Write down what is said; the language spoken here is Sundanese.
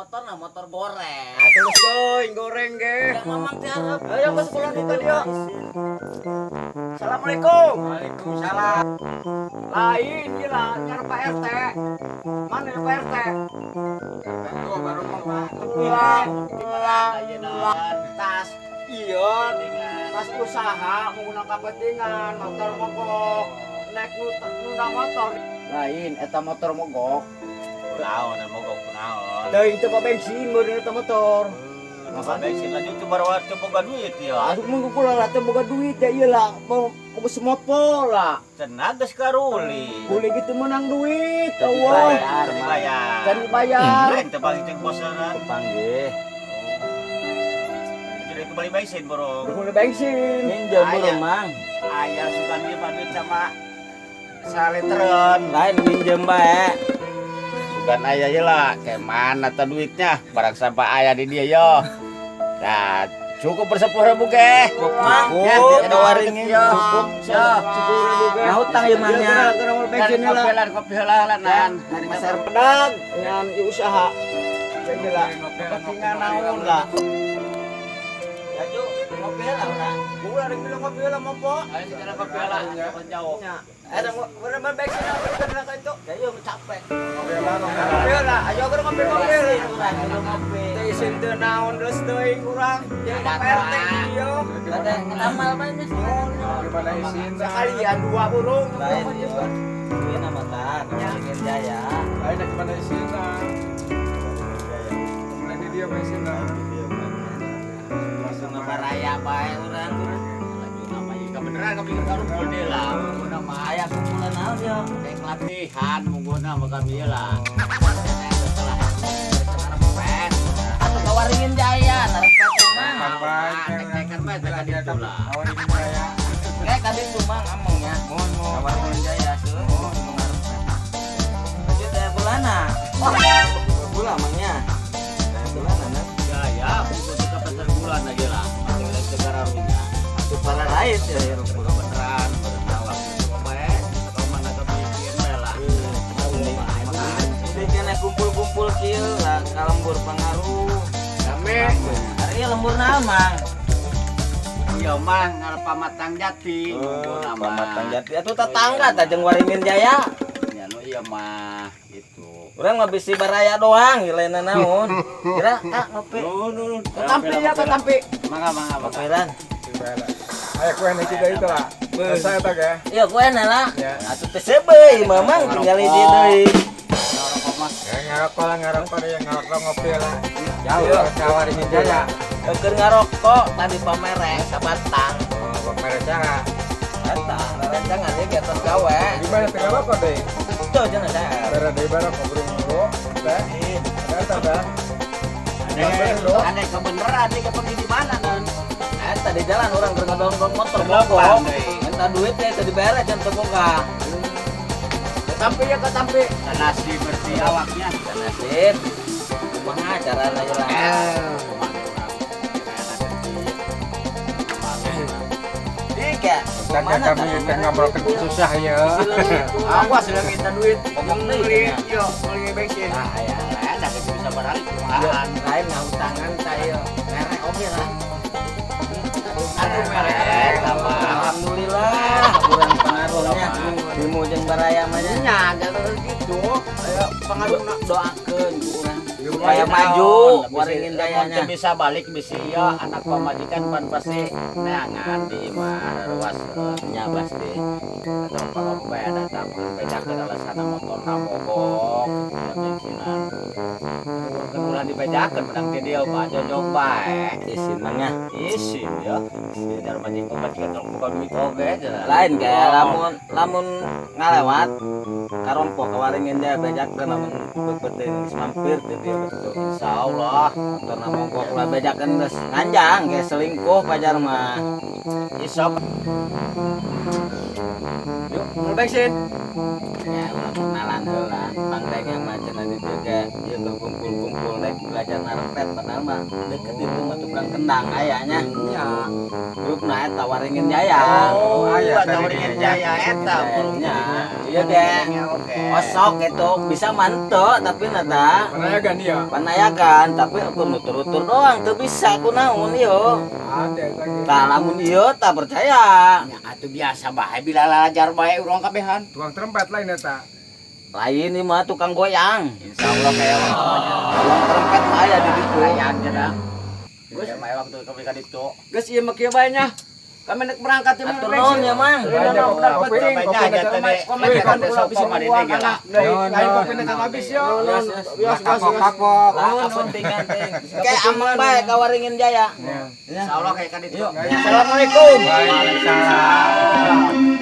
Motor na motor goreng. Atuh geus teuing goreng ge. Ya Mamang tiarap. Ayo ke sekolah kita dia. Assalamualaikum. Waalaikumsalam. Lain gila, nyari Pak RT. Mana ya Pak RT? Tuh baru mau, Pak. Pulang. Ayeuna Tas iya, tas usaha menggunakan kepentingan motor mogok. Naik nunda motor. Lain eta motor mogok. Kunaon dan mogok kunaon. Teuing teu bensin meureun eta motor. Masa bensin lagi itu baru waktu boga duit ya. Aduh mun kula lah teu boga duit ya ieu lah mau mau semopo lah. Cenah geus karuli. Boleh gitu menang duit, Can Allah. dibayar, can dibayar. Can dibayar. Lain teu bagi jeung bosna. Panggih. Jadi kembali bensin borong. Boleh bensin. Minjem Aya. belum, Mang. Aya suka dia duit sama saliteran. Lain minjem bae. Bukan aya ye lah, kayak mana ta duitnya? Barang sampai aya di dia yo. Nah, cukup 10.000 ge. Mang, Ya, cukup ya, tawaringin ya. cukup. Ya. 10.000 ge. Nah, hutang ieu mah nya. Geura mau bensin lah. Kopi lah, kopi lah, nan. Pasar Pedang dengan ieu usaha. Jadi lah kepentingan naon lah. Ya, Ju, ngopi lah urang. Ulah rek bilang ngopi lah mopo. Ayo sekarang kopi lah, jauh. Nya. Ada bener bensin apa bener ka itu. Ya yuk capek. Ngopi lah, ngopi lah. Ngopi lah, ayo geura ngopi ngopi. Urang belum ngopi. Teh isin teu naon geus teuing urang. Jeung Pak RT ieu. Ada ngamal bae nya. Gimana isin? Sekalian dua burung. Lain ieu. Ini nama tah, Waringin Jaya. Lain gimana isin? Mulai di dia bensin lah. Langsung baraya bae urang. Laju nama ieu kebeneran kami karumpul deui lah. Mun mah Aya kumpulan naon yo? kayak latihan mungguna mah kami lah. Atuh ka Waringin Jaya, narempet Mang. Tek-tekan bae teh ditu lah. Awan ini jaya. Kayak kaditu Mang amongnya. Mohon mohon. Ka Waringin Jaya seueur ngarepet. Lanjut aya bulana. Bulan mangnya. Aya bulana na. Ya ya, buku ka pasar bulan aja lah. Masih ada segara runya. Atuh para rait ya ya. Kebeneran, berenang bae. Kalau mana kebikin bae lah. Ini kena kumpul-kumpul kieu lah ka lembur pangaruh. Rame. Hari ieu lembur naon Mang? Iya mah ngarep pamatang jati. Mungguna mah. Pamatang Jati atuh tetangga tah jeung Waringin Jaya. Ya nu iya mah gitu. Urang mah bisi baraya doang lain naon. Kira tak ngopi. Nu nu nu. Ketampi ya ketampi. Mangga mangga mangga. Ngopiran. Ayo kue nih kita itu lah. Selesai tak ya? Iya kue lah. Ya. Atuh teh seubeuy mamang tinggal di deui. Ngarokok mah. Ya ngarokok lah, ngarokok deh, ngarokok ngopi lah. Jauh ke Waringin Jaya. Keur ngarokok tadi pamere sabatang. Oh, pamer cara. Eta rerencangan ieu ge tos gawe. Gimana tengah rokok deh? Tuh cenah saya. Bera deh bara ngobrol ngobrol. Teh. Ada ada. Aneh, aneh kebeneran nih kepergi di mana non? Eta di jalan urang keur ngadongdong motor Terlempang, mogok. deui. Minta duit teh teu dibere can teu boga. Ketampi ya ketampi. Nasi bersih awaknya. Dan nasib. Kumaha carana ieu lah. Kumaha urang. Ih, Tangga kami tengah ngobrol susah ya. Awas lah kita duit. Ngomong deui, Beli, nya. yo, beli bensin. Nah, ya. Ada bisa baralik kumahaan. Lain ngahutangan tah ieu. Merek oge lah. Aduh merek sama. Alhamdulillah kurang pengaruhnya. Bimo jeung baraya mah nya. Nya, jangan gitu. Ayo pengaruhna. Doakeun ku urang supaya maju Waringin Jayanya. Teu bisa balik bisi ieu anak pamajikan pan pasti neangan di imah ruas Nya pasti. atau kalau bae datang bejakeun alasan motor mogok ya bensinan. Kan ulah dibejakeun menang ti dieu mah jojong bae. Isin mah nya. Isin ya. Jar majikan majikan tong buka duit oge cenah. Lain kayak lamun lamun ngalewat karompok ka Waringin Jaya bejakeun lamun beupeut geus mampir teh dieu betul. Insyaallah. Motorna mogok lah bejakeun geus nganjang kayak selingkuh pajar mah. Isok Yuk, beli bensin. Ya urang kenalan heula. Pangdeng yang mah cenah di dieu ge ieu keur kumpul-kumpul. Unggul rek belajar narempet, padahal mah deket itu mah tukang kendang aya nya. Nya. Grupna eta Waringin Jaya. Oh, aya Atau tadi. Waringin Jaya eta burung. Nya, iya deh. Oke. Osok itu bisa manto tapi nata Panayagan iya. panayagan, tapi aku nutur-nutur doang teu bisa ku naon ieu. Ada eta ge. Tah, lamun ieu tak percaya. Nya atuh biasa bae, bila lalajar bae urang kabehan. Tukang trompet lain eta. Lain, ini mah tukang goyang. Insyaallah kayak waktunya. Tukang trompet mah aya di ditu. Kayan cenah. Geus mah waktu kami ka ditu. Geus, ieu mah kieu bae nya. Kami nek berangkat ieu mah. Atur nuhun ya, Mang. Kopi, kopi Kopi ulah bisa buang anak. Lain kopi can habis yo. Yes, yes. Ulah kapok-kapok. Lah, kepentingan teh. Kayak amang bae ka Waringin Jaya. Insyaallah kayak ka ditu. Assalamualaikum. Waalaikumsalam.